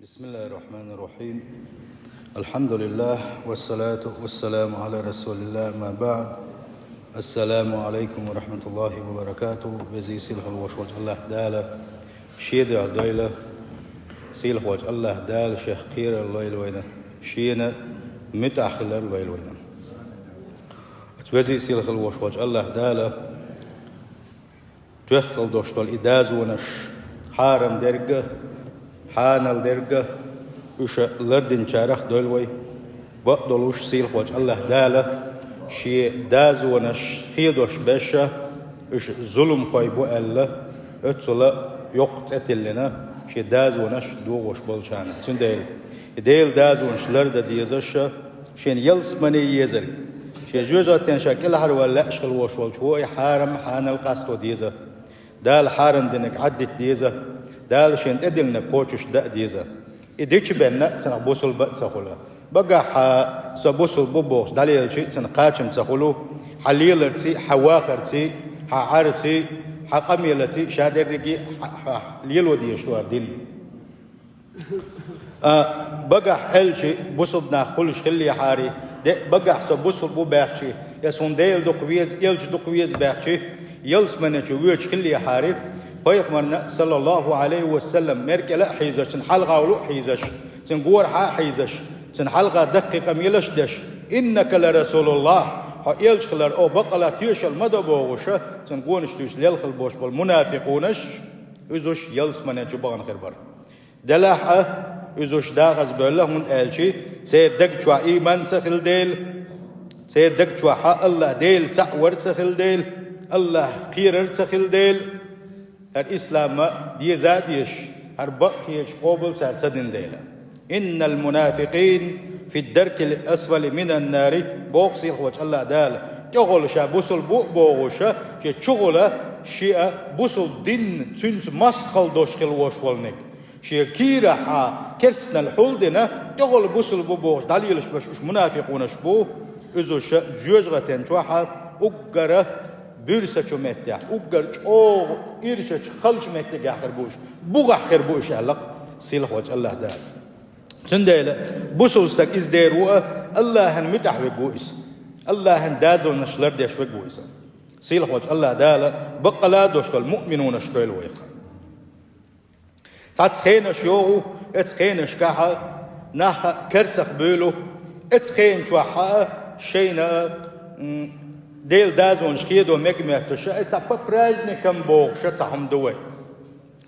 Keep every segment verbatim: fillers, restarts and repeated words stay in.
بسم الله الرحمن الرحيم. الحمد لله والصلاة والسلام على رسول الله، أما بعد. السلام عليكم ورحمة الله وبركاته. Веза-сийлахь волчу Аллахь Дала шен дуьхьа дойла, сийлахь волчу Аллахь Дала шех кхерар лойла вайна, шена муьтӀахь хилар лойла вайна. Веза-сийлахь волчу Аллахь Дала тоьхна долуш долу и дазонаш, хьарам дерг а, хьанал дерг а, уьш лардинчарах дойла вай. Бакъдолуш сийлахь волчу Аллахь Дала шен дазонаш хедош беш а, уьш зуламхой бу аьлла, оццул йоккха цӀе тиллина шен дазонаш дохош болчарна. Цундела и Делан дазонаш лардан дезаш а, шена ялсамане езарг, шен жоьжахатин ша кӀелхьарвала лаьаш хила волуш волчо и хьарам, хьанал къасто деза. Дала хьарам динарг Ӏаддита деза. Дала шена тӀедиллинарг кхочуш дан а деза. И дича бенна а цунах бусулба а ца хуьлу. Багахь хьан со бусулба ву бохуш дӀалелча а цунах кхачам ца хуьлу. Хьан леларций, хьан вахарций, хьан Ӏарций, хьан къамелаций ша дерриге а хьан, хьан лело дезаш вара дин. А, багахь аьлча, бусулба нах хуьлуш хиллехьарий, де, багахь со бусулба ву баьхчи, я суна Дела дукха веза, элча дукха веза баьхчи, ялсамане чу воьдуш хиллехьарий, пайхамарна, саллаллаху Ӏалайхи ва саллам, мер кӀела а хьийзаш, цуьнан хьалха волу а хьийзаш, цуьнан горахьа а хьийзаш, цуьнан хьалха даккхий къамелаш а деш, «Иннака ла расулуллахь», хьо элча хилар оха баккъала тешалла ма до бохуша, цуьнан гонаш туьйсуш лелхала болуш болу мунафикъунаш, уьзуш ялсамане чу бахана хир бара. Делахь а, уьзуш дахаза бевлла, хӀунда аьлча церан даг чохь ийман ца хилла дела, церан даг чохь а Аллахь Дела цхьаъ вар ца хилла дела, Аллахь кхерар ца хилла дела, хӀара ислам а деза а дезаш, хӀара бакъ хеташ къобал цара ца дина дела. «Иннал мунафикъина фид даркил асфали минан нари», боху сийлахь волчу Аллахь Дала, тӀехула ша бусулба ву а бохуша, шен чухула шен а бусулба дин цуьнца мостагӀалла долуш хила волуш волниг. Шен кийрахьа керстанал хьулдина, тӀехула бусулба ву бохуш дӀалелаш беш уьш мунафикъунаш бу, уьзуш жоьжахатин чохь а уггара буьрсачу меттехь, уггара чӀогӀа ирчачу халчу меттигехь хир бу уьш, бугӀахь хир бу уьш аьлла-кх сийлахь волчу Аллахь Дала. Цундела бусулба стаг иза дер ву а, Аллахьан муьтӀахь верг ву иза. Аллахьан дазонаш лардеш верг ву иза. Сийлахь волчу Аллахь Дала баккъала а долуш долу муъминунаш дойла вайх. Цхьацца хенаш йогӀу, эцу хенашкахь а нах а карцах буьйлу, эцу хен чохь а шайна а, м, Делан дазонаш хедо мега моьттуш а, эцу по праздникам бохуш а цхьа хӀума ду вай.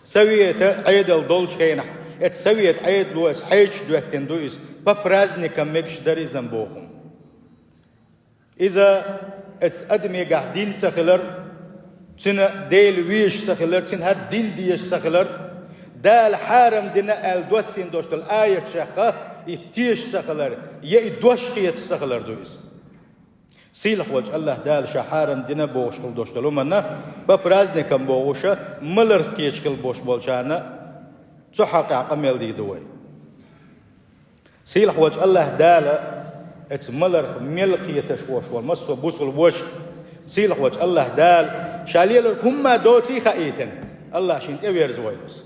Совета Ӏедал долчу хенахь, эцу совета Ӏедало эцу хьаьжча доьттина ду иза, по праздникам мегаш дара иза боху. Иза эцу адамегахь дин ца хилар, цуьнан Дела везаш ца хилар, цуьнан хӀара дин дезаш ца хилар, Дала хьарам дина аьлла доссийна долуш долу аятех а и тешаш ца хилар, я и дош хеташ ца хилар ду иза. Сийлахь волчу Аллахь Дала ша хьарам дина бохуш хила долуш долу хӀуманна, по праздникам бохуш а, маларх кхеташ хила болуш болчарна цу хьокъехь къамел дийр ду вай. Сийлахь волчу Аллахь Дала эцу маларх мел кхеташ волуш волу массо а бусулба ваша, сийлахь волчу Аллахь Дала ша лелорг хӀумма доций хаийтина, Аллахь шена тӀеверза войла иза.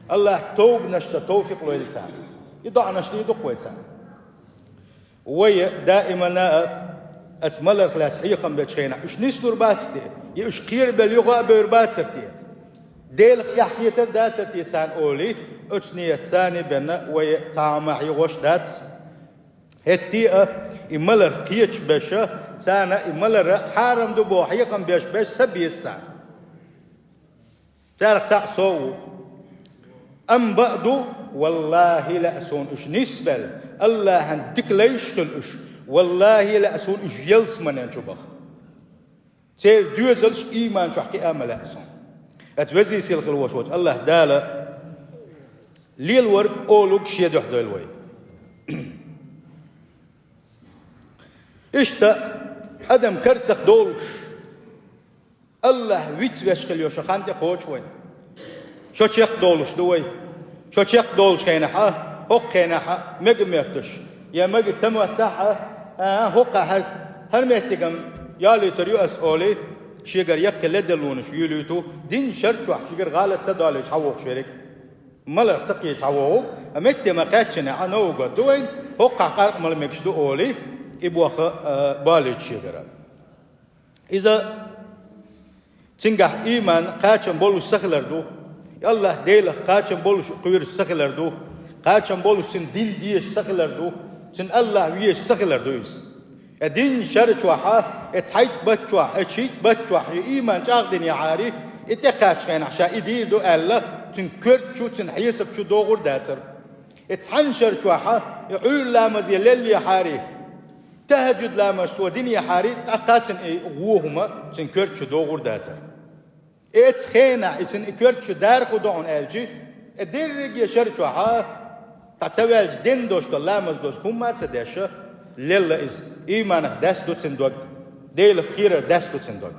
Аллахь тобанаш дан товфикъ лойла царна. И доӀанаш дийр ду-кх вай царна. Вай даимана а оцу маларх лаьцна хьехам бечу хенахь, уьш нислур бац те, я уьш кхерабелла юха а бевр бацар те? Делах эхь хетар дацар те царна олий, оцу нийятца бенна вай цхьа хӀума хьехош дац. ХӀетте а и маларх кхеташ беша, царна и малар хьарам ду боху хьехам беш, беш са беза царна. Царах цхьаъ со а ву. Амма бакъду, валлахӀи, лаьа суна уьш нисбелла, Аллахьан дика лайш хила уьш, валлахӀи, лаьа суна уьш ялсаманен чу баха. Церан доьзалш ийман чохь кхиа ма лаьа суна. Оцу везий сийлахь хила волуш волчу Аллахь Дала лелорг, олург шен дуьхьа дойла вай. Иштта адам карцах долуш, Аллахь виц веш хила йо шо хан тӀе кхочу вайн. Шо чекхдолуш ду вай. Шо чекхдолучу хенахь а, хӀокху хенахь а мега моьттуш, я мега ца моьттахь а, а, хӀокхахь хӀара, хӀара меттигам ялийтур ю ас олий, шегара яккхий ледарлонаш юьйлуьйту, дин шар чохь шегара гӀалат ца долуьйтуш хьан вохуш верриг. Маларх ца кхеча хьавогӀу, а метте ма кхаьччина хьа новгӀа ду вайн, хӀокхахь къаркъа мала мегаш ду олий, и боху, а, болуьйту шегара. Иза цуьнгахь ийман кхачам болуш ца хилар ду, Аллахь Делах кхачам болуш кхоьруш ца хилар ду, кхачам болуш цуьнан дин дезаш ца хилар ду, цуьнан Аллахь везаш ца хилар ду иза. Э дин шар чохьа, э цхьайтта бат чохь, э чийтта бат чохь, и ийман чӀагӀдинехьарий, и тӀекхаьччу хенахь ша и дийр ду аьлла, цуьнан коьрта чу, цуьнан хьесап чу догӀур дацара. И цхьана шар чохьа, и Ӏуьйра ламазе леллехьарий, тахӀажуд ламаз цо динехьарий, тӀаккха цуьнан и вон хӀума цуьнан коьрта чу догӀур дацара. Эцу хенахь и цуьнан и коьрта чу дарху ду хьуна аьлчи, э дерриге шар чохьа, тӀа ца ваьлча ден дош долу ламаз дозу хӀумма а ца деш, лелла иза, ийманах даьс ду цуьнан дог, Делах кхерар даьс ду цуьнан дог.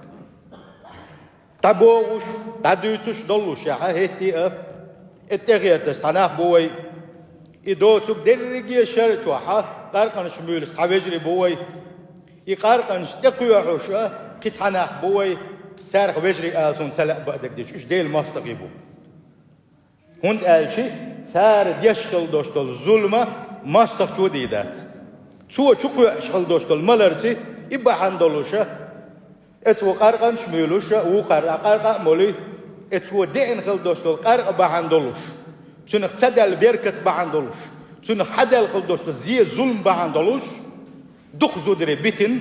ДӀабогӀуш, дӀадуьйцуш доллуш яхьа хӀетте а, э тӀегӀерташ цхьа нах бу вай, и доцург дерриге шар чохьа къаркъанаш муьйлуш цхьа вежарий бу вай. И къаркъанаш тӀекхоьхьуш а кхин цхьа нах бу вай, царах вежарий ала суна ца лаьа баа дерг дича, уьш Делан мостагӀий бу. ХӀунда аьлча цара деш хила долуш долу зулма мостагӀчо дийр дац. Цо чу кхоьхьуш хила долуш долу маларций, и бахьана долуш а, эцо къаркъанаш муьйлуш а, вукхара къаркъа а молий, эцо деана хила долуш долу къаркъа бахьана долуш, цуьнах ца даьлла беркат бахьана долуш, цуьнах хьадаьлла хила долуш долу зе, зулма бахьана долуш, дукха зударий битина,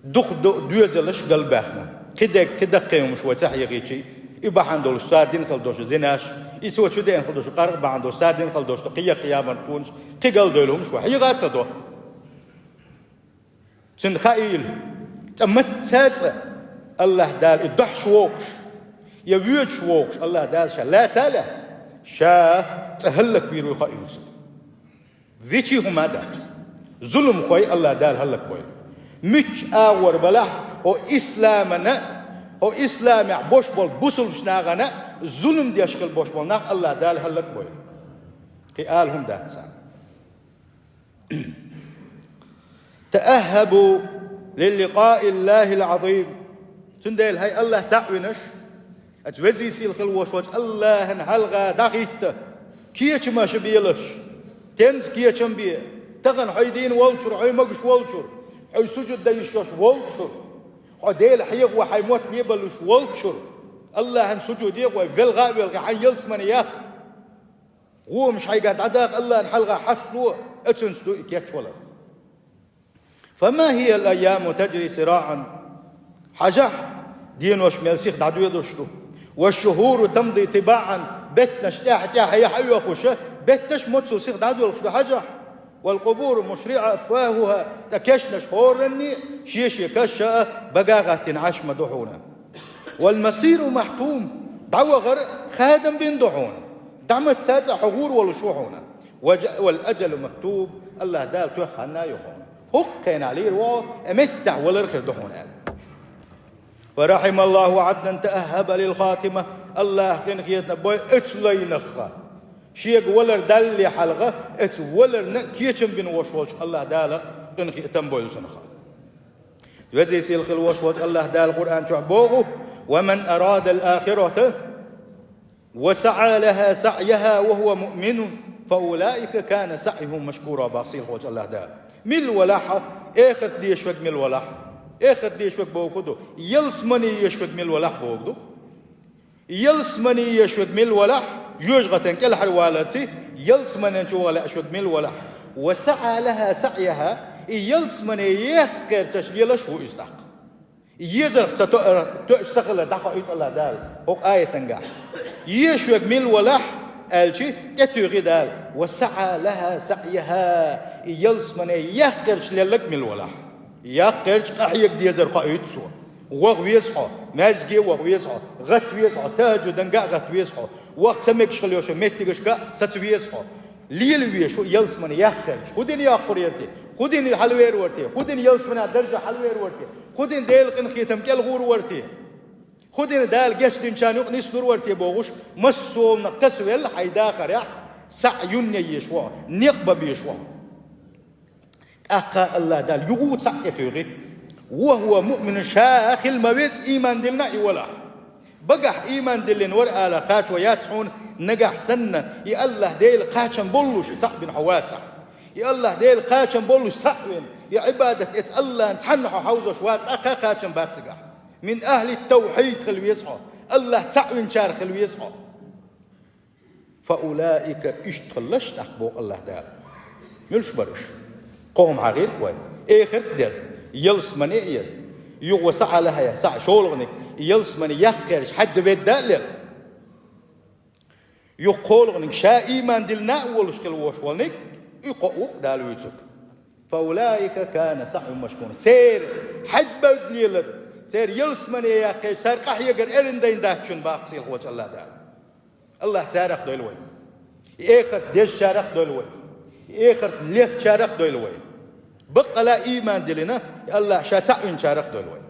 дукха до-, доьзалш галбаьхна. Кхин дерг, кхин даккхий хӀумаш вай ца хьехийчий, и бахьана долуш цара дина хила долуш зинаш, и цо чу деана хила долуш къаркъа бахьана долуш цара дина хила долуш кхин яккхий ямартлонаш, кхин галдевлла хӀумаш вай хьеха а ца до. Цуьнан хаийла, цкъа мацца а цкъа Аллахь Дала и дохьуш вогӀуш, я воьдуш вогӀуш Аллахь Дала ша лаца а лаьцна, ша цкъа хӀаллаквийр вуй хаийла цунна. Вичий хӀума а дац. Зуламхой Аллахь Дала хӀаллакбойла. Муьлххачу агӀор балахь, хӀо исламана, хӀо исламехь бош болу бусулбачу нахана зулам деш хила бош болу нах Аллахь Дала хӀаллакбойла. Кхин ала хӀума дац царна. تأهبوا للقاء الله العظيم. Цундела хӀай Аллахь цхьаъ винарш, оцу везий сийлахь хила вош волчу Аллахьан хьалха дӀахӀитта, кечамаш белаш, тенца кечам бе, тахана хьо дийна волчуьра, хьо могуш волчуьра, хьо сужуд дан йиш йолуш волчуьра, хьо Дела хьехо хьайн мотт лебалуш волчуьра, Аллахьан сужуде гӀой, велха а велхий, хьайн ялсамане яккха. ГӀомаш хьайгара дӀадаккха Аллахьан хьалха хьастало, оцуьнца ду и кечвалар. فما هي الأيام تجري سراعا. Хьажахь, денош мел сиха дӀадоьдуш ду. والشهور تمضي تباعا. Беттанаш тӀаьхьа-тӀаьхьа яхьа а йохуш, беттанаш моццул сиха дӀадоьлхуш ду хьажахь. والقبور مشرعة أفواهها. Ткъа кешнаш хӀоранна а шен-шен каш а бага а гӀаттийна Ӏаш ма ду хьуна. والمصير محتوم. ДӀавахар хадам бина ду хьуна. ДӀа мацца а цкъа хьо гӀур волуш ву хьуна. وج-، والأجل مكتوب. Аллахь Дала тоьхна а ю хьуна. ХӀокху хенахь лийр ву хьо, э меттехь валар хир ду хьуна аьлла. فرحم الله عبدا تأهب للخاتمة. Аллахь къинхетам бойла оцу лайнах. Шега валар далале хьалха, оцу валарна кечам бина вош волчу Аллахь Дала къинхетам бойла цунах. Везий сийлахь хила вош волчу Аллахь Дала Къуръан чохь боху: ومن أراد الآخرة وسعى لها سعيها وهو مؤمن فأولئك كان سعيهم مشكورا, боху сийлахь волчу Аллахь Дала. Мила валахь а, эхарт дезаш верг мила валахь а. Эхарт дезаш верг бохург ду, ялсамане езаш верг мила валахь а бохург ду. Ялсамане езаш верг мила валахь, жоьжахатан кӀелхьарваларций, ялсаманен чу ваха лаьаш верг мила валахь. وسعى لها سعيها, и ялсамане еха гӀерташ лелаш ву иза тӀаккха. И езарх ца тоъар, тоъаш ца хилар дӀахоуьйту Аллахь Дала хӀокху аятангахь. Езаш верг мила валахь аьлчи, тӀетуьйхи Дала: وسعى لها سعيها, и ялсамане еха гӀерташ лелларг мила валахь. Яккха гӀерташ къахьега дезар хоуьйту цо. Ваха веза хьо, маьждиге а ваха веза хьо, гӀатта веза хьо, тахӀажуданга а гӀатта веза хьо, ваха ца мегаш хила йолчу меттигашка а саца веза хьо. Лела веза хьо ялсамане яккха гӀерташ. ХӀун дина йоккхур яра те? ХӀун дина хьалавер вара те? ХӀун дина ялсаманехь даржа хьалавер вара те? ХӀун дина Делан къинхетам кӀелгӀур вара те? ХӀун дина Дала гечдинчарна юкъа нислур вара те бохуш, массо а хӀуманах тасавелла хьайн дахарехь, саӀ юнне езаш ву хьо, некъ бан безаш ву хьо. ТӀаккха Аллахь Дала юха а цхьаъ тӀетуьйхи: وهو مؤمن, ша хила ма веза ийман диллина и валахь. Багахь ийман диллина вара ала кхачо яц хьуна, нагахь санна, и АллахӀ Дела кхачам боллуш цхьаъ бина хьо вацахь. И АллахӀ Дела кхачам боллуш цхьаъ вина, и Ӏибадат эца АллахӀна цхьанна хьо хьовзош вац, тӀаккха кхачам бац цигахь. Мин ахӀли тавхьид хила веза хьо, АллахӀ цхьаъ винчарах хила веза хьо. Фа улаика, иштта хилалаш тӀаккха боху АллахӀ Дала. Муьлш бара уьш? Кхо хӀума хьахийра вай: эхарт а деза, ялсамани а еза. Юха схьа а лахьа, схьа шолгӀаниг, ялсамани яккха гӀерташ хьаьдда ведда а лела. Юха кхоалгӀаниг ша ийман диллина а волуш хила вош волниг, и кхоъ ву-кх Дала вуьйцург. Фа улаика кана саӀюхум машкура. Церан хьаьдда бевдда лелар, церан ялсамани яккха гӀерташ, цара къахьегар эрна дайна дац шуна боху сийлахь волчу АллахӀ Дала. АллахӀ царах дойла вай. И эхарт дезачарах дойла вай. И эхарт лехначарах дойла вай. Баккъала ийман диллина, и АллахӀ ша цхьаъ винчарах дойла вай.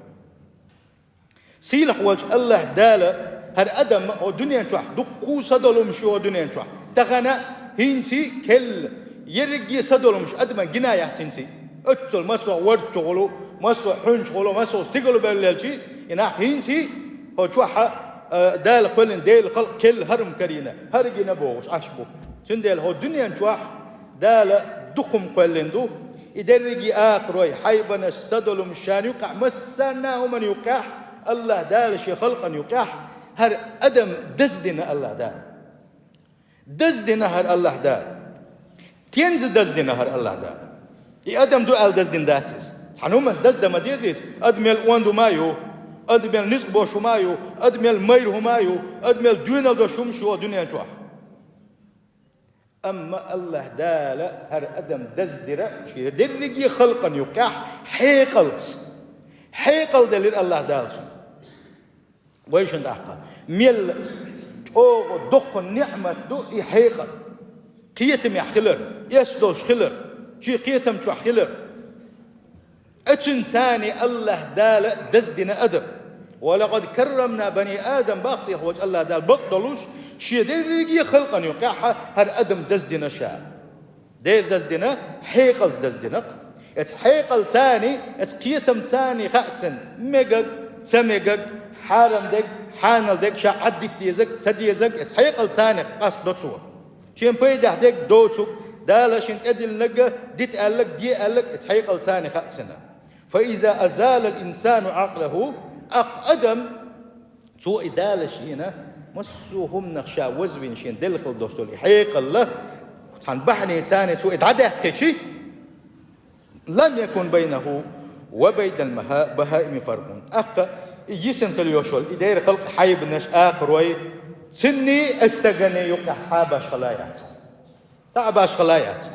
Сийлахь волчу АллахӀ Дала хӀара адам хӀокху дуьнен чохь дуккха а садолумаш ю хӀокху дуьнен чохь. Тахана, хӀинца а, керла, ерриге а садолумаш адаман гина яц хӀинца а. Оццул массо а ворд чу гӀулу, массо а хьуьнчу гӀулу, массо а стигала бевллелчий, и нах хӀинца а хӀокху чохь а, а, Дала кхоьллина, Делан халкъ керла хӀара-м карийна, хӀара гина бохуш Ӏаш бу. Цундела хӀокху дуьнен чохь Дала дукха хӀума кхоьллина ду. И дерриге а акхарой, хьайбанаш, садолумаш шена юккъехь, массарна а хӀуманна юккъехь, АллахӀ Дала шен халкъана юккъехь, хӀара адам даздина АллахӀ Дала. Даздина хӀара АллахӀ Дала. Тенза даздина хӀара АллахӀ Дала? И адам ду аьлла даздина дац иза. Цхьана хӀуманца даздан ма деза иза. Адамел онда хӀума а ю, адамел ницкъ бош хӀума а ю, адамел майра хӀума а ю, адамел доьналла долуш хӀумаш ю хӀокху дуьнен чохь. Амма АллахӀ Дала хӀара адам даздира шен дерриге а халкъана юккъехь хьекъалца. Хьекъал делира АллахӀ Дала цунна. Вайшинна тӀаккха мел чӀогӀа доккха ниӀмат ду и хьекъал. Кхетамехь хилар, эс долуш хилар, шен кхетам чохь хилар. Оцуьнца АллахӀ Дала даздина адам. «Ва лакъад каррамна бани Адам», боху сийлахь волчу АллахӀ Дала, бакъдолуш, шен дерриге а халкъана юккъехь хӀара адам даздина ша. Дера даздина, хьекъалца даздина-кх. Оцу хьекъалца, оцу кхетамца хаьа цунна мегаг, ца мегаг, хьарам дерг, хьанал дерг, ша Ӏаддита дезаг, ца дезаг, оцу хьекъалца къастадо цо. Шен пайдехь дерг доцург, Дала шена тӀедиллинарг дита аьлларг, де аьлларг оцу хьекъалца хаьа цунна. «Фа иза азала ал-инсану Ӏакълаху», тӀаккха адам, цо и Дала шена массо а хӀуманах ша вазвина шена делла хила долуш долу и хьекъал, цхьана бахьанеца цо и дӀадаьккхича, «лам якун байнаху ва байнал маха-, бахаими фаркъун». ТӀаккха и йисина хила йолуш йолу и дера халкъ, хьайбанаш, акхарой, цуьнний, оцу стагний юккъехь цхьа а башхалла яц. Цхьа а башхалла яц.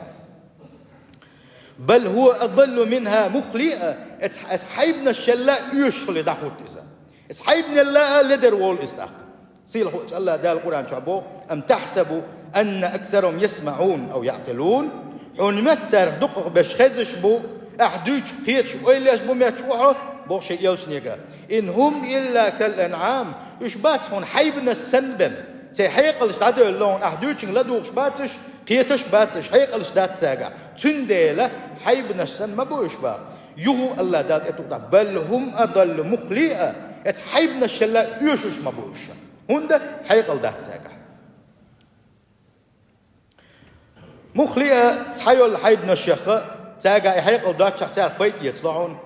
«Бал хува адаллу минха мухлиа». Оцу, оцу хьайбанашшал а оьшуш хилла дӀахӀутту иза. Оцу хьайбанал а ледара волу иза тӀаккха. Сийлахь волчу АллахӀ Дала Къуръан чохь боху: «Ам тахсабу анна аксарахум ясмаӀун ау яӀкъилун?» Хьуна моьтту царах дукхах берш хезаш бу, ахь дуьйцуш кхеташ, ойла еш бу моьттуш ву хьо, боху шен элчанега. «Ин хӀум илла кал анӀам». Уьш бац хьуна хьайбанаш санна бен. Церан хьекъалш дӀадевлла хьуна, ахь дуьйцучуьнга ладугӀуш бацаш, кхеташ бацаш, хьекъалш дац цаьргахь. Цундела хьайбанаш санна ма бу уьш боху. Юха АллахӀ Дала тӀе тукху тӀаккха: «Бал хӀум адаллу мухлиа». Оцу хьайбанашшал а оьшуш ма бу уьш. ХӀунда? Хьекъал дац цаьргахь. Мухлиа цхьайолу хьайбанашех, цаьргахь и хьекъал доцчохь царах пайда эцало хьуна.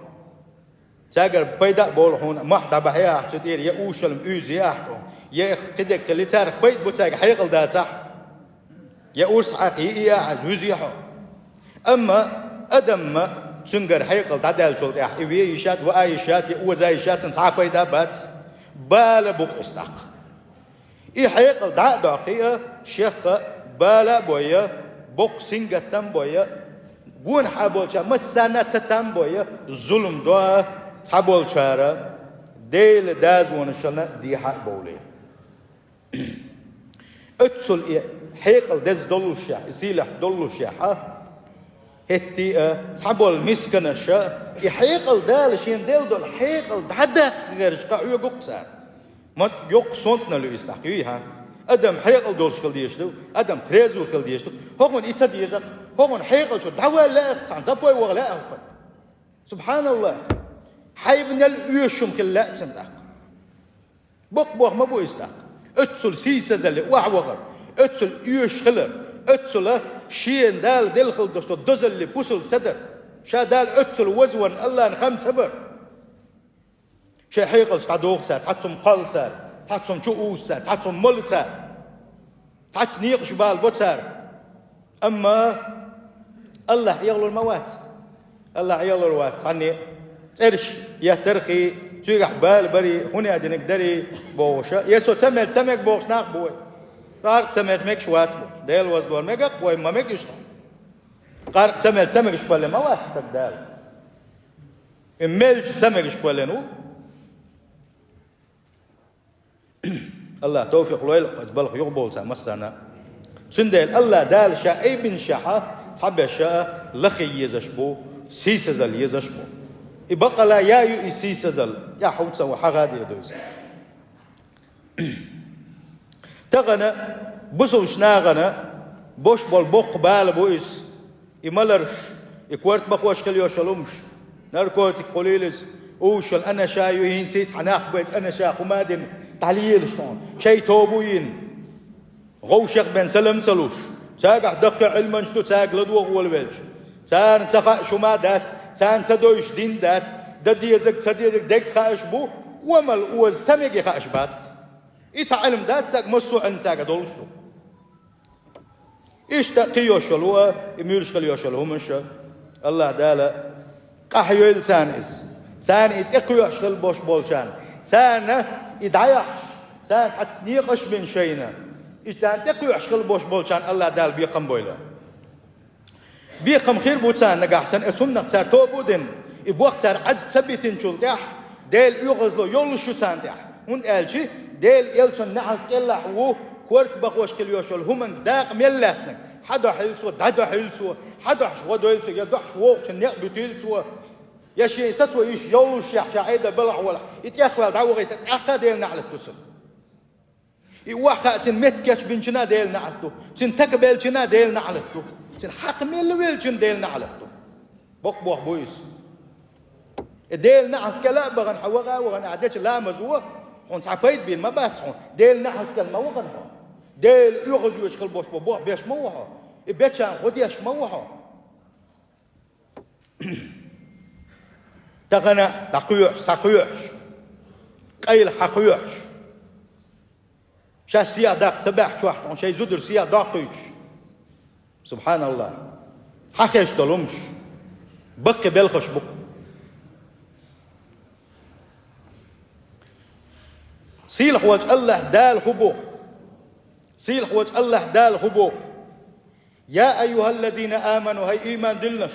Цаьргара пайда а болу хьуна, мохь дӀабахьа ахь цу тӀера, я ушалма уьйза ахь хьуна, я кхидерг хилла, царах пайда бу цаьрга хьекъал дацахь. Я урс хьакха йиъе ахь, вуьза хьо. Амма адамма цуьнгара хьекъал дӀадаьллачул тӀаьхьа и ве йиш яц, ваа йиш яц, я оза йиш яц, цхьа а пайда а бац. Бала бу-кх иза тӀаккха. И хьекъал дӀа а доккхий а, шех а бала а бой а, боккха сингаттам а бой а, гонахьа болчара массарна а цатам а бой а, зулам до а, цхьаболчара Делан дозанашна дехьа а бовлий. Оццул и хьекъал деза доллушехь, и сийлахь доллушехь, хӀетте а цхьаболу мисканаша и хьекъал, Дала шена делла долу хьекъал дӀадаккха гӀерташ къахьоьгу-кх цара. Ма йоккха сонтанал ю иза тӀаккха, юй хьан? Адам хьекъал долуш хила дезаш ду, адам трезво хила дезаш ду. ХӀокхунна и ца деза-кх, хӀокхунна хьекъал чу дӀавала лаьа-кх, цхьана запой ваха лаьа хӀокхунна. СубхьаналлахӀ! Хьайбанал оьшуш хӀума хила лаьа цунна тӀаккха. Боккха болх ма бу иза тӀаккха. Оццул сийсазале охьавахар, оццул оьшуш хилар, оццул шена Дала делла хила долуш долу дозалле бусалба ца дар, ша Дала оццул вазван Аллана хам ца бар. Шайн хьекъалш дӀадоху цара, цхьаццум кхолла цара, цхьаццум чу узу цара, цхьаццум молу цара, цхьацца некъаш бала бо цара. Амма Аллахь Ӏехалур ма вац. Аллахь Ӏехалур вац. Цхьанне цӀераш еттархий, цигахь бала барий, хӀун а динарг дарий бохуша. Я со ца мел ца мега бохуш нах бу вай. Къаркъа ца мел мегаш вац бохуш. Дела ваздор мегакх вай, ма мегаш. Къаркъа ца мел ца мегаш бале ма вац стаг Дала. И мелча ца мегаш бале ву. Аллахь товфикъ лойла оцу балха юхабовлу цхьа массарна. Цундела Аллахь Дала ша айбинчохь цхьаберш лахе езаш бу, сийсазалла езаш бу. И бакъала я ю и сийсазалла, тӀаьхьа хӀума ца ву хьагӀа дийр ду иза. Тахана бусулбачу нахана бош болу боккха бала бу иза. И маларш, и корта бахош хила йолуш йолу хӀумаш, наркотик хуьлийла иза, уьш йолу анаша ю, хӀинца цхьа нах бен анаша хӀума а дина, дӀалелаш хьуна, шайн тоба а йина, гӀовшах бен салам ца луш, цигахь даккхий Ӏилманчаш ду, цаьрга ладогӀа волавелча, царна ца хаа хӀума а дац, царна ца девзаш дин дац, дан дезарг, ца дезарг дерг хууш бу, амма оза ца мега хууш бац. И цхьа Ӏилма дац цаьрга, массо а Ӏилма цаьрга долуш ду. Иштта кхийош йолу а, и муьлш хила йолуш йолу хӀумаш а, Аллахь Дала къахьоьйла царна иза. Царна и тӀекхоьхьуш хила бош болчарна, царна и дӀаяхьаш, царна цхьацца некъаш бина шайна, и царна тӀекхоьхьуш хила бош болчарна Аллахь Дала бекхам бойла. Бекхам хир бу царна нагахь санна, оцу хӀуманах цара тоба а дина, и бох цара Ӏад ца битинчул тӀаьхьа, Делан оьгӀазло йоллуш ю царна тӀехь. ХӀунда аьлча Делан элчан неӀалт кӀелахь ву корта бахош хила йолуш йолу хӀуманна дакъа мел лаьцнарг. Хьан дуьхьа хила цо, дӀан дуьхьа хила цо, хьан дуьхьа вогӀу дойла цо, я дуьхьа вогӀучун некъ буьтийла цо, я шен сацо йиш йоллушехь, ша Ӏедал балахь волахь, и тӀехваьлла дӀавахийта, тӀаккха Делан неӀалт ду цунна. И охьахаа цуьнан меттиг кечбинчунна Делан неӀалт ду, цуьнан такабеллачунна Делан неӀалт ду, цуьнан хьакха мелла веллачунна Делан неӀалт ду. Боккха болх бу иза. И Делан неӀалт кӀела а бахана, хьан ваха а вахана, ахь дечу ламазо хьуна цхьа пайда бийр ма бац хьуна, Делан неӀалт кӀела ма вахана хьо. Делан оьгӀазвоьдуш хила бош бо, бох беш ма ву хьо, и бечарна гӀо деш ма ву хьо. Тахана дӀакхоьхьуш, схьакхоьхьуш, къайла хьакхоьхьуш, шаьш сехьа даккха ца баьхьачохь, тхуна шайн зударий сехьа доккхуьйтуш. СубхьаналлахӀ! Хьан хеш долу хӀумаш? Баккхий белхаш бу-кх. Сийлахь волчу Аллахь Дала хӀун боху? Сийлахь волчу Аллахь Дала хӀун боху? Я айюхӀаллазина аману, хӀай ийман диллинарш!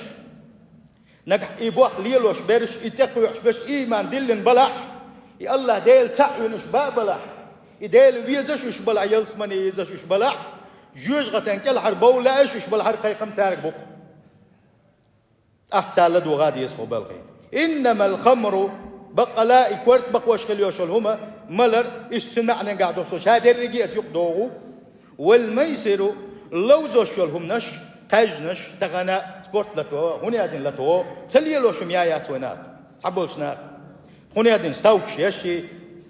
Нагахь и боху лелош берш, и тӀекхоьхьуш берш ийман диллина балахь, и Аллахь Дела цхьаъ вина уьш баа балахь, и Дела везаш уьш балахь, ялсамане езаш уьш балахь, жоьжахатин кӀелхьара бовла лаьаш уьш балахьара кхайкхам цаьрга бу-кх. ТӀаккха царна ладогӀа деза хӀокху балхе. Иннамал хамру, баккъала и корта бахош хила йолуш йолу хӀума, малар, иштта цуьнан маьӀнехь долуш долу ша дерриге а юкъадогӀу, вал майсиру, ловзош йолу хӀуманаш, кхаьжнаш, тахана спорт лато, хӀун а дина лато, ца лелош хӀума яц вайн наха, цхьаболчу наха. ХӀун а дина ставкаш еш,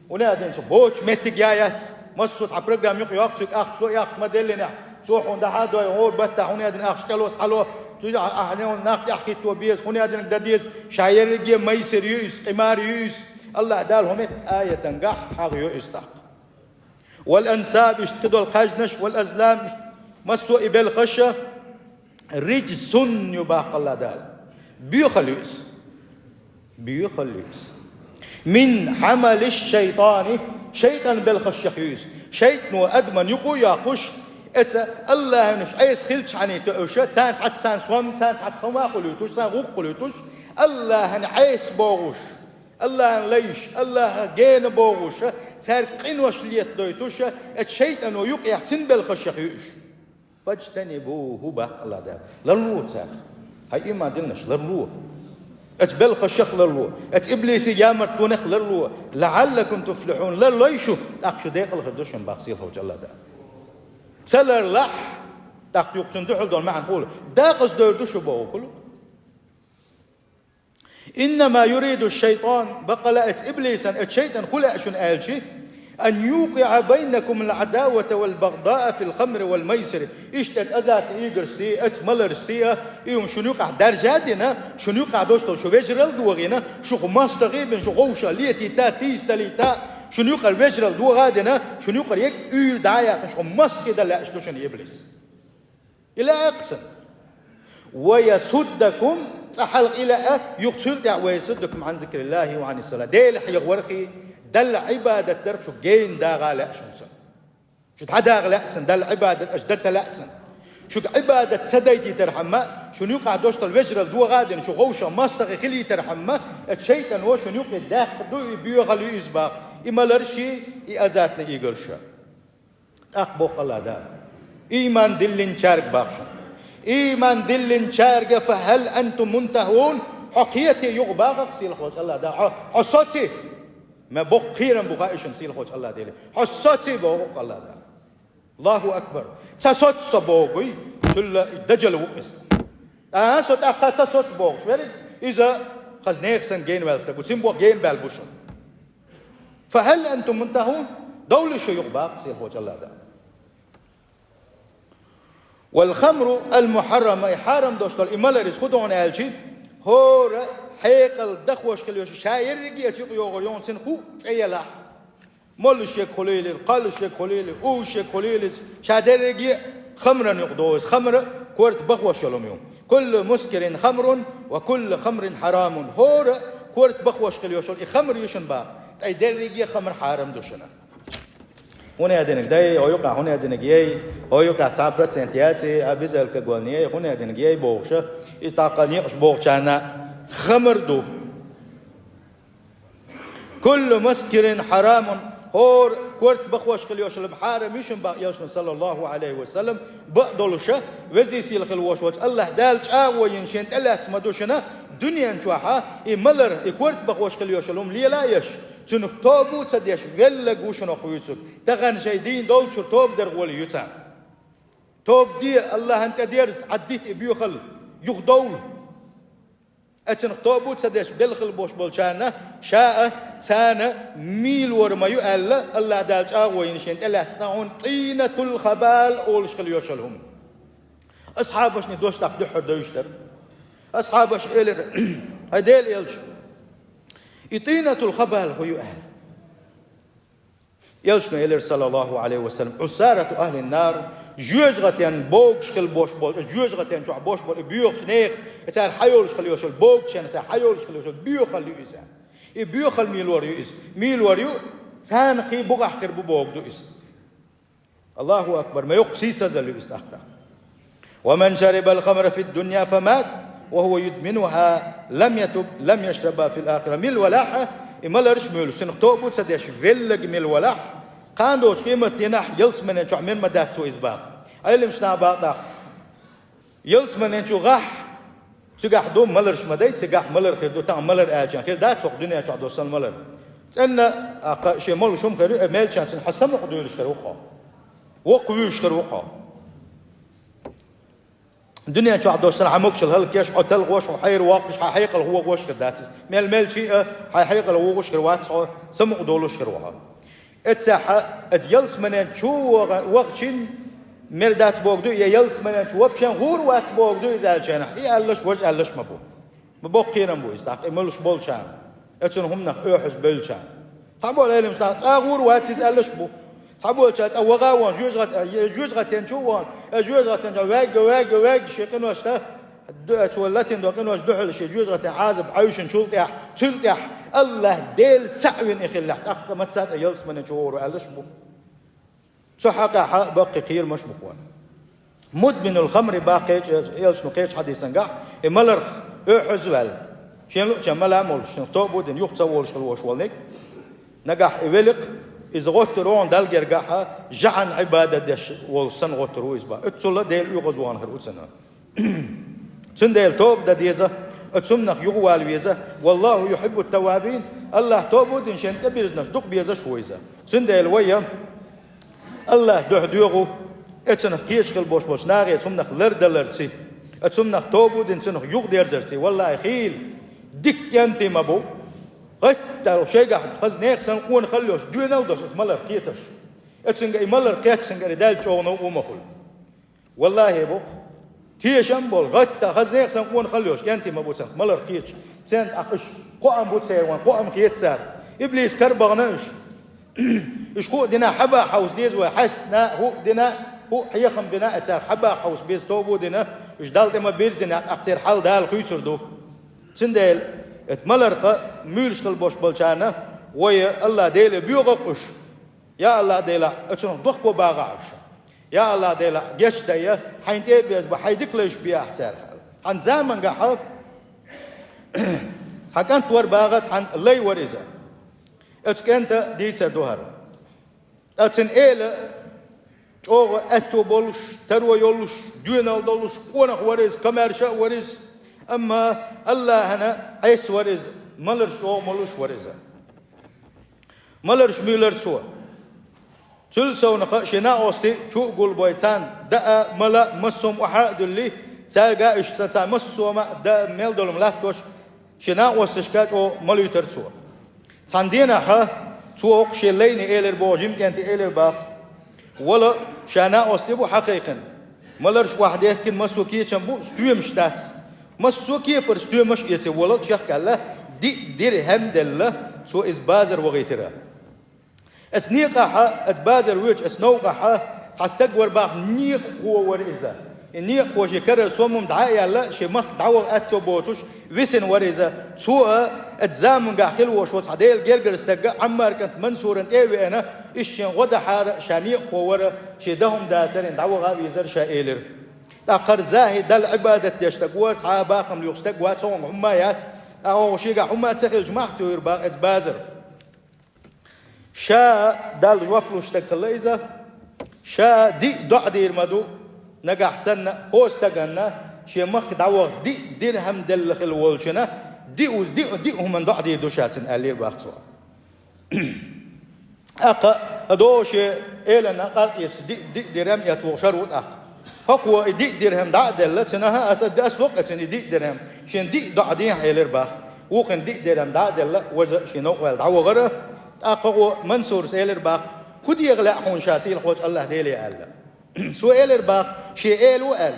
хӀун а дина цу боцу меттиг яц, массо а цхьа программа юкъа йоккху, цуьнга ахча ло, ахча ма деллинехь, цо хьуна дӀахьа а дой, гӀора баттахь хӀун а дина ахча тӀело, схьало, цуьнга ахь, ахь нах тӀаьхьахӀитто беза, хӀун а динарг дан деза, ша ерриге а майсир ю иза, къимар ю иза. Аллахь Дала хӀума а аятан гахь хьагӀ ю иза тӀаккха. Вал ансаб, иштта кхидолу кхаьжнаш, вал азлам, иштта массо а и белхаш а, риджсун ю баккъалла Дала. Боьхалла ю иза. Боьхалла ю иза. Мин Ӏамали шайтани, шайтӀан белхашех ю иза. ШайтӀано адаман юкъа а йоккхуш, эца Аллахьанаш Ӏеса хилчхьаний тоьуш, царна цхьацца царна сом, царна цхьацца сом а хуьлуьйтуш, царна гӀуллакх хуьлуьйтуш, Аллахьан Ӏеса богӀуш. Аллахьан лайш, Аллахьан гена богӀуш, цаьрга къинош летадойтуш, эцу шайтӀано юкъехь цуьнан белхашех ю уьш. Фаджтанибуху, баккъалла Дала. Ларло царах. Хьайн ийман диллинарш, ларло. Эцу белхашех ларло. Эцу иблисан ямартонех ларло. ЛаӀаллакум туфлихьун. Ларлой шу, тӀаккха шу декъала хир ду шуна, баккъалла сийлахь волчу Аллахь Дала. Ца ларлахь, тӀаккха юха цунна дуьхьал долу маьӀна хуьлу. Декъаза дойр ду шу бохург хуьлу. Иннама юриду шайтан, баккъалла эцу иблисан, эцу шайтӀан хӀун лаьа шуна аьлча, أن يوقع بينكم العداوة والبغضاء في الخمر والميسر. Иштта оцу азартни играшций, оцу маларшций, и хӀума шуна юкъахь даржа а дина, шуна юкъахь долуш долу шу вежаралла а дохийна, шух мостагӀий а бина, шу вовшах летийта, тийсадалийта, шуна юкъара вежаралла дохийна а дина, шуна юкъара ерриг уьйр дӀа а яьккхина, шух мостагӀий дан лаьаш ду шуна иблис. И лаьа-кх цунна. ويصدكم, цкъа хьалха и лаьа, юха цул тӀаьхьа ويصدكم عن ذكر الله وعن الصلاة. Дела хьехорхий, Далла Ӏибадат дарх шу гена дагӀа лаьа шуна цунна. Шу дӀадагӀа лаьа цунна, Далла Ӏибадат аша дан ца лаьа цунна. Шуьга Ӏибадат ца дайтийтархьама, шуна юкъахь долуш долу вежаралла дохийна а дина, шу вовшах мостагӀий хилийтархьама, оцу шайтӀано шуна юкъе даьккхина ду и, боьхалла ю иза боху, и маларш а, и азартни играш а. ТӀаккха боху АллахӀ Дала: «Ийман диллинчаьрга», боху шуна. «Ийман диллинчаьрга, فهل أنتم منتهون?» Хьо кхетий юха боху-кх сийлахьчу АллахӀ Дала. Хьо, хьо соций? Ма боккха кхерам бу хаьий шуна сийлахьчу АллахӀ Дела. Хьо соций боху-кх АллахӀ Дала. Аллаху акбар! Ца соцу со бохуй, цул дажал ву иза. ТӀаккха со тӀаккха ца соцу бохуш верг, иза хаза нехан санна генваьлла стаг ву. Цуьнан боху генбаьлла бу шуна. «فهل أنتم منتهون؟» Довлий шу юха боху сийлахьчу АллахӀ Дала. «والخمر المحرمة», и хьарам долуш долу и малар иза хӀун ду хьуна аьлча, хӀора хьекъал дахош хила йолуш, ша ерриге а оцу юкъа йогӀур ю хьуна, цуьнан хӀуъа цӀе елахь. Моллушъерг хуьлийла, кхоллушъерг хуьлийла, увсашъерг хуьлийла иза, ша дерриге а хамран юкъа догӀу иза. Хамр корта бахош йолу хӀума ю. «كل مسكر خمر وكل خمر حرام». ХӀора корта бахош хила йолуш йолу и хамр ю шуна боху, ткъа и дерриге а хамр хьарам ду шуна. ХӀун а динарг дай, хьо юкъахь хӀун а динарг яй, хьо юкъахь цхьа процент яций, а безалкоголь яй, хӀун а динарг яй бохуш, иза тӀаккха некъаш бохучарна хамр ду. «كل مسكر حرام», хӀора корта бахош хила йолуш йолу хьарам ю шуна боху элчано, саллаллаху Ӏалайхи ва саллам, бакъдолуш, везий сийлахь хила волуш волчу АллахӀ Дала чӀагӀо йина шена тӀелаьцна ма ду шуна, дуьнен чохь а и малар, и корта бахош хила йолуш йолу хӀума лела а еш, цуьнах тоба а ца деш, велларг ву шуна хӀокху вуьйцург. Тахана шайн дийна долчуьра тоба дар гӀоле ю царна. Тоба де, АллахӀана тӀедерза, Ӏаддита и боьхалла, юхадовла. Оцунах тоба а ца деш, белла хила болуш болчарна, ша а, царна мийлора ма ю аьлла, АллахӀ Дала чӀагӀо йина шена тӀелаьцна хьуна, «طينة الخبال» олуш хила йолуш йолу хӀума. Асхьабашна и дош тӀаккха дуьххьара девзаш дара. Асхьабаша элира: «ХӀай Делан элча, и тӀийнатул хабал хӀун ю?» аьлла. Элчано элира, саллаллаху Ӏалайхи ва саллам: «عصارة أهل النار», жоьжахатин богуш хила болуш болу, жоьжахатин чохь болуш болу и боьхачу нехан, и цара хьайолуш хила йолуш йолу, богучарна цара хьайолуш хила йолуш йолу боьхалла ю иза. И боьхалла мийлора ю иза. Мийлора ю, царна кхин букъахь хир бу богу ду иза. Аллаху акбар, ма йоккха сийсазалла ю иза тӀаккха. «ومن شرب الخمر في الدنيا فمات وهو يدمنها لم يتب لم يشربها في الآخرة». Мила валахь, и маларш а муьйлуш, цунах тоба а ца деш, велларг мила валахь, кхана долчу къематдийнахь ялсаманин чохь мила ма дац цо иза боху. Ӏелимаш наха боху тӀаккха. Ялсаманин чу гӀахь, цигахь ду, маларш ма дай, цигахь малар хир ду, тахана малар аьлча хир дац хӀокху дуьнен чохь долу санна малар. ЦӀенна, а, кха, шен молуш хӀума хир ю, э, мелчан цуьнан хьан самукъа дуьйлуш хир ву хьо. Воккха вуьйш хир ву хьо. Дуьнен чохь долуш санна хьан могушалла хӀаллакеш, хьо талхош, хьо хьайра воккхуш, хьан хьекъал хӀогӀош хир дац иза. Мел мелчий а, хьан хьекъал вогӀуш хир вац хьо, самукъа долуш хир ву хьо. Эццехь а, эца ялсаманен чу вогӀа-, вахчина мер дац богу ду, я ялсаманен чу вообще гӀур вац богу ду иза аьллачарна, и аьллаш, важа аьллаш ма бу. Ма боккха кхерам бу иза, тӀаккха и муьлш болчарна, эцунна хӀуманах оьхьаз бевллачарна. Цхьаболу элимаш нах цкъа гӀур вац иза аьллаш бу. Цхьаболчара цкъа ваха а вон, жоьжахат-, э, жоьжахатен чу а вон, э, жоьжахатен чу ваьгга, ваьгга, ваьгга шен къиношна, ду-, э, цо латийна долу къинош дуьхьал шен жоьжахатен Ӏазап Ӏаьвшинчул тӀаьхьа, цул тӀаьхьа АллахӀ Дела цхьаъ вина и хиллехь, тӀаккха ма ца цкъа ялсаманен чу гӀур ву аьллаш бу. Цу хьокъехь баккхий кхерамаш бу кхуьнан. «مدمن الخمر» боху кхечу, элчано кхечу хьадисан гахь, и маларх оьхьаз а ваьлла, шен луъучун мала а молуш, шен тоба а дина, юха ца волуш хила волуш волниг, нагахь и великъ, иза гӀоттур ву хьуна Далла гергахь, жаӀан Ӏибадат деш волуш санна гӀоттур ву иза боху. Оццул а Дела оьгӀазвахана хир ву цунна. Цундела тоба дан деза, оцу хӀуманах юхавала веза. «والله يحب التوابين», АллахӀ тоба а дина шен тӀебирзинарш дукха безаш ву иза. Цундела вай а АллахӀан дуьхьа доьгӀу, эцунах кхеташ хила болуш болчу нахе цу хӀуманах лардаларций, оцу хӀуманах тоба а дина цунах юхадерзарций, валлахӀи, хийла дика кӀентий ма бу. ГӀаттар шайгахь хаза нехан санна къонах хила йолуш, доьналла долуш оцу маларх кхеташ. Оцуьнга и малар кхетча, цуьнгара и даьлла чӀогӀа новкъа ма хуьлу. Валлахьи боху, тешам болу, гӀатта хаза нехан санна къонах хила йолуш, кӀентий ма бу царна маларх кхеташ. Царна тӀаккха уьш кхоам бу церан, кхоам хета цара. Иблис карабахана уьш. Уьш хӀуъа дина хьаба хьовса деза вай, хьаьстина, хӀуъа дина, хӀуъа хьехам бина, цара хьаба хьовса беза тоба дина, уьш Далла тӀе ма бирзина, тӀаккха церан хьал Дала хуьйцур ду. Цундела, эта маларха муьйлуш хила болуш болчарна вай Аллах Деле боьгӀа уьш. Я Аллах Дела, оцунах дохко багӀахьа уьш. Я Аллах Дела, гечдайа, хьайна тӀе а беза бан, хьайн дика лайш бехьа цаьрга. Хьан замангахьа цхьа кӀант вара багӀа, цхьан лай вара иза. Оцу кӀанта дийцар ду хӀара. Ткъа цуьнан эла чӀогӀа аьтто болуш, таро йолуш, доьналла долуш, къонах вара иза, комаьрша а вара иза. Амма Аллахьана Ӏеса вара иза, маларш чӀогӀа молуш вара иза. Маларш муьйлар цо. Цуьлассовнаха шен накъостий чу а гулбой, царна даа, мала, массо а охьа а дуьллий, цаьрга а иштта цхьа массо а даа мел долу латтош, шен накъосташка чӀогӀа малуьйтар цо. Цхьана денахьа цо хӀокху шен лайне элира боху, жима кӀенте элира баха: «Вала, ша накъостий бу хьан кхайкхина. Маларш охьадехкина, массо а кечам бу, стоьмаш дац. Массо а кепара стоьмаш а эций, вала, чехка аьлла, диъ дирхьам делла, цо иза базар вахийтира». Аса некъахьа, аса базар воьдуш, аса новкъахьа цхьа стаг вара баха, некъахо вара иза. И некъахо шен карара сом-м дӀа а яьлла, шен махка дӀаваха аьтто боцуш, висина вара иза. Цо а, аса замангахь хила волуш волу цхьа Делан гергара стаг а Ӏаммар кӀант Мансуран тӀе а веана, иза шен гӀо дахьара, ша некъахо вара, шен дан хӀума дацарийн дӀаваха а везара ша элира. ТӀаккха хӀара Захьид Далла Ӏибадат деш стаг вара, цхьа а бахам лоьхуш стаг вац, цунга хӀумма а яц. ТӀаккха оха шегахь хӀумма а ца хилча, махка туьйхира баха аса базар. Ша Далла жоп луш стаг хилла иза. Ша диъ доӀа дийр ма ду, нагахь санна, хӀо стаганна, шен махка дӀаваха диъ дирхьам делла хила волчунна, диъ, диъ, диъ хӀуманна доӀа дийр ду ша цунна, аьллера баха цо. ТӀаккха а догӀу шен элана къаркъа эцча, диъ, диъ дирхьам эцна вогӀуш хӀара ву тӀаккха. ХӀокхо и диъ дирхьам дӀа а делла, цуьнан хӀа, аса ас локъа цуьнан и диъ дирхьам, шен диъ доӀа дехьа элира баха. Вукхунна диъ дирхьам дӀа а делла, важа шен новкъа ваьлла дӀавахара. ТӀаккха гӀо Мансурас элира баха: «ХӀун деха лаьа хьуна ша сийлахьчу Аллах Деле?» – аьлла. Цо элира баха: «Шен эла ву», – аьлла.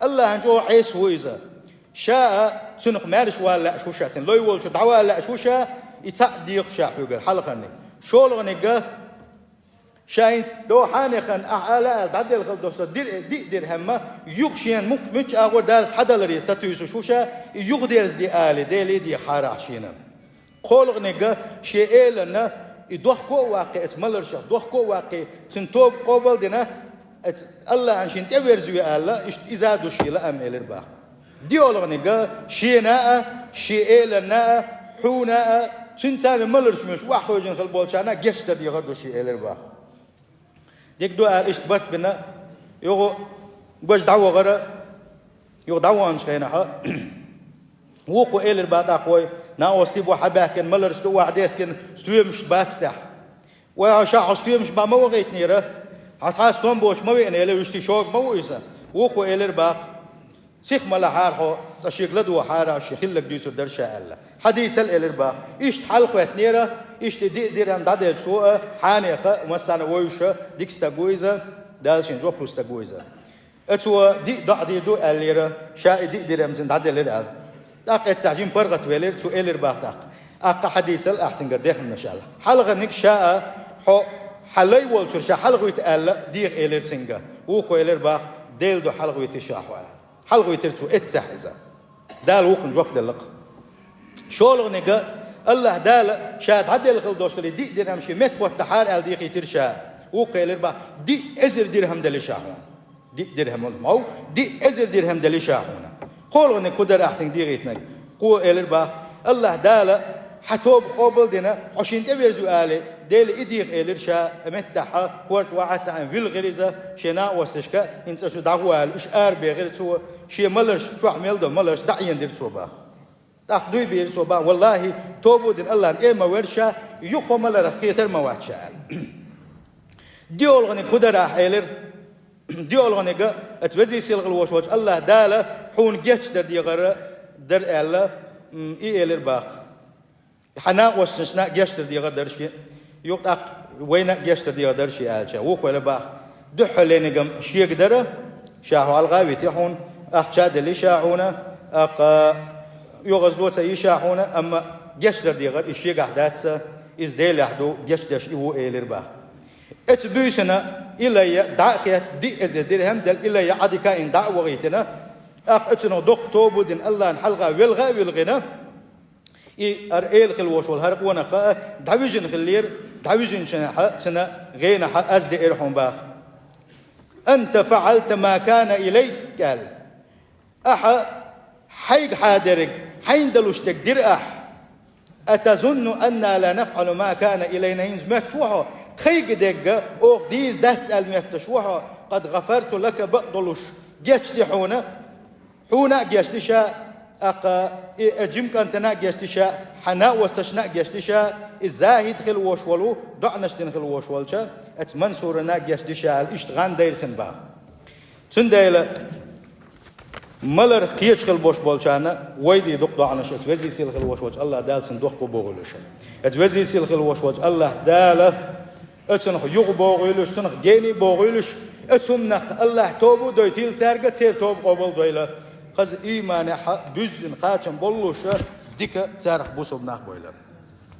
Аллахьан чӀогӀа Ӏеса ву иза. Ша а цуьнах маьрша вала лаьаш ву ша, цуьнан лой волчу дӀавала лаьаш ву ша, и цхьаъ дехаш ша хьоьгара хьалхарниг. ШолгӀаниг а, ша хӀинца дохьа а нехан ахьа ала аьлла дӀаделла хила долуш долу дир-, диъ дирхьамма юха шена мукх-, муьлххачу агӀор Дала схьадаларе сатуьйсуш ву ша, и юхадерзаде али, Деле дехьарахь шена. КхоалгӀаниг а, шен элана и дохко а ваккхий, оцу маларшах дохко а ваккхий, цуьнан тоба къобал а дина, оцу Аллахьан шена тӀеверзаве аьлла, иштта иза а ду шен лаам, элира баха. ДоьалгӀаниг а, шена а, шен элана а, хьуна а, цуьнан царна маларш муьлш охьахевшина хила болчарна а гечдар дехар ду шен, элира баха. Дика ду аьлла, иштта барт бина, юха гож дӀавахара, юха дӀаваханчу хенахьа, вукхо элира баха тӀаккха: «Вай, накъостий бу хьан баьхкина, маларш ду охьадехкина, стоьмаш бац тӀехь. Вай, хьо ша хьо стоьмаш бан ма вахийтинера, хьан цхьа а стом боцуш ма веана, элира, вуьшта шога ма ву иза». Вукхо элира баха: «Сиха ма лахьара хьо, цкъа шега ладогӀахьара, шен хилларг дуьйцур дара ша», – аьлла. Хьадийцал, элира баха. Иштта хьалхаветтинера, иштта диъ дирхьам дӀаделча цо а, хьенеха а, массарна а вевзаш а, дика стаг ву иза, Дала шена жоп луш стаг ву иза. Оцо диъ доӀа дийр ду аьллера, ша и диъ дирхьам цунна дӀаделлера аьлла. ТӀаккха эццахь жима паргӀатвелира, цо элира баха тӀаккха: «Аккха хьадийцал ахь цуьнгара дехнарш», – аьлла. Хьалхарниг ша а, хьо хьан лай волчуьра ша хьалхавита аьлла, деха элира цуьнга. Вукхо элира баха: «Дела ду хьалхавитира ша хьо», – аьлла. Хьалхавитира цо эццахь иза. Дала вукхунна жоп делла-кх. ШолгӀаниг а, Аллахь Дала ша дӀаделла хила долуш долу диъ дирхьам шен меттахӀоттахьара аьлла дехийтира ша. Вукхо элира баха: «Диъ эзар дирхьам делла ша хьуна». Диъ дирхьам волу мов, диъ эзар дирхьам делла ша хьуна. КхоалгӀаниг кху дара ахь цуьнга дехийтинарг? Кхо элира баха: «Аллахь Дала хьан тоба къобал а дина, хьо шена тӀеверзаве али, Дела и деха», – элира ша, меттахьа, корта вахьа а таьӀна, вилхира иза шен накъосташка, хӀинца шу дӀагӀо аьлла, уьш арабехира цо, шен маларш, чохь мел долу маларш дӀаэндира цо баха. ТӀаккха дуй бийра цо баха: «Валлахьи, тоба а дина Аллахьна тӀе а ма верза ша, юха хӀо маларах кхетар а ма вац ша», – аьлла. ДоьалгӀаниг кху дара ахь элира? ДоьалгӀаниг а, оцу везий сийлахь волуш волчу Аллахь Дала хьуна гечдар дехар дара аьлла, м, и элира баха. Хьан накъосташна гечдар дегӀар дара шен, юха тӀаккха вайна гечдар дегӀар дара шен аьлча, вукхо аьлар бах: дуьххьал енигам шега дара, ша хьо хьалха а вите хьуна, ахча а делли ша хьуна, аккха йогӀаз доца йиша хьуна, амма гечдар дегӀар и шегахь дац, иза Делехь ду, гечдеш и ву, элира бах. Эцу буьйсана Илайя дӀа а хецна, диъ эзар дирхӀам а делла, Илайя Ӏадика а йина дӀа а вахийтина, тӀаккха оцунах доккха тоба а дина, Аллахьан хьалха велха а вилхина, и ара эла хила вош волу хӀара къонах а дӀавижина хиллера, дӀавижинчунахьа цуьнан гӀенахьа аз деара хьуна бах. «Анта фаӀалта ма кана илайк», – аьлла. Ахьа хьайга хьан дерг, хьайна далуш дерг дира ахьа. «Атазунну анна ла нафӀалу ма кана илайна», хӀинца моьттуш ву хьо, тхайга дегга оха дийр дац аьлла моьттуш ву хьо, «къад гӀафарту лака», бакъдолуш гечди хьуна, хьуна а гечди ша, аккха и, э, жима кӀантана а гечди ша, хьан накъосташна а гечди ша, и ЗахӀид хила вош волу, доӀанаш дина хила вош волча, эцу Мансурана а гечди ша аьлла, иштта гӀан дайра цунна бах. Цундела маларх кхеташ хила бош болчарна вай дийр ду-кх доӀанаш, эцу везий сийлахь хила вош волчу Аллахь Дала цунна дохко бохуьйлуш. Эцу везий сийлахь хила вош волчу Аллахь Дала оцунах юха бохуьйлуш, цунах гений бохуьйлуш, оцу хӀуманах Аллахь тоба а дойтийла цаьрга, церан тоба къобал а дойла. Хаза ийманехьа буьззина кхачам боллуша, дика царах бусалба нах бойла.